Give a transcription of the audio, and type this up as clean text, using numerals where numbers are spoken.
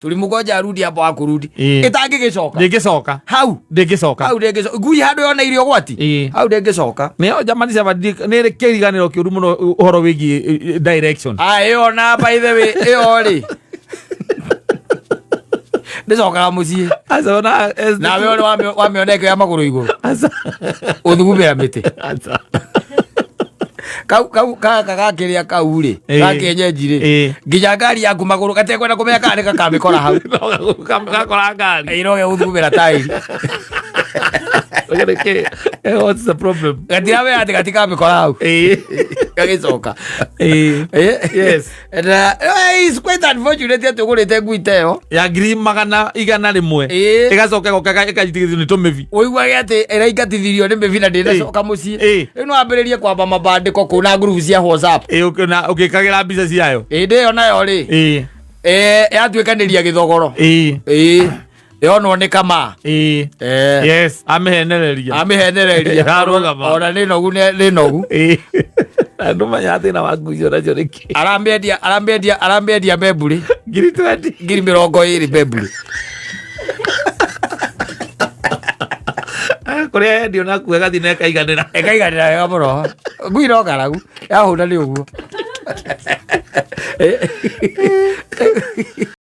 Tulimgoja arudi hapo akurudi. Ĩĩ. Ĩtangĩgĩcoka. Ndĩngĩcoka. Hau. Ndĩngĩcoka. Hau ndĩngĩcoka. Ngui handũ yona irio gwati. Ĩĩ. Hau ndĩngĩcoka. Nĩyo jamani ciabandĩka nĩ kĩriganĩro kĩũru mũno ũhoro wĩgiĩ direction. Ah, ĩyo na by the way, ĩyo rĩ. Ndĩcokaga mũciĩ. Aca ona Nawe ũrĩ wamĩona ĩkĩoya magũrũ igũrũ. Aca. Ũthugumĩra mĩtĩ. Aca. Kau kau gaka gakĩrĩa kau rĩ. Ĩĩ. Gakienyenji rĩ. Ĩĩ. Nginya ngari yaku magũrũ gatekwenda kũmenya kana nĩ gakamĩkora hau. Gakora ngari. Ĩroge gũthugumĩra taĩri. Nĩkĩ? What's the problem? Gatiramenya atĩ gatikamĩkora hau. Ĩĩ. Gagĩcoka. Ĩĩ. Yes. Na it's quite unfortunate atĩ ũgũrĩte ngui ta ĩyo. Ya ngiri magana 100. Ĩĩ. Ĩgacoka ĩgoka ĩkanyitithio nĩ tũmĩbi. Ũiguage atĩ ĩraingatithirio nĩ mĩbi na ndĩnacoka mũciĩ. Ĩĩ. Rĩu no wambĩrĩrie kwamba mabandĩko kũu na ngurubu cia WhatsApp. Ĩĩ, ũgĩkagĩra mbica ciayo. Ĩndĩ ĩyo nayo rĩ Ĩĩ. Yatuĩkanĩria gĩthogoro. Ĩĩ. Ĩĩ. Yonwo nĩ kama. Ĩĩ. Yes, amĩhenereria. Amĩhenereria. Arũgama. Ona nĩ nogu nĩ nogu. Ĩĩ. Na ndũmenya thĩna wa ngui icio nacio nĩ kĩ. Aramĩendia aramĩendia aramĩendia mbembũrĩ. Ngiri 20. 20,000 mbembũrĩ. Kũrĩa yendio nakuo ĩgathiĩ na ĩkaiganĩra. Ĩkaiganĩra wega mũno. Ngui no ng'aragu. Yahũna nĩ ũguo.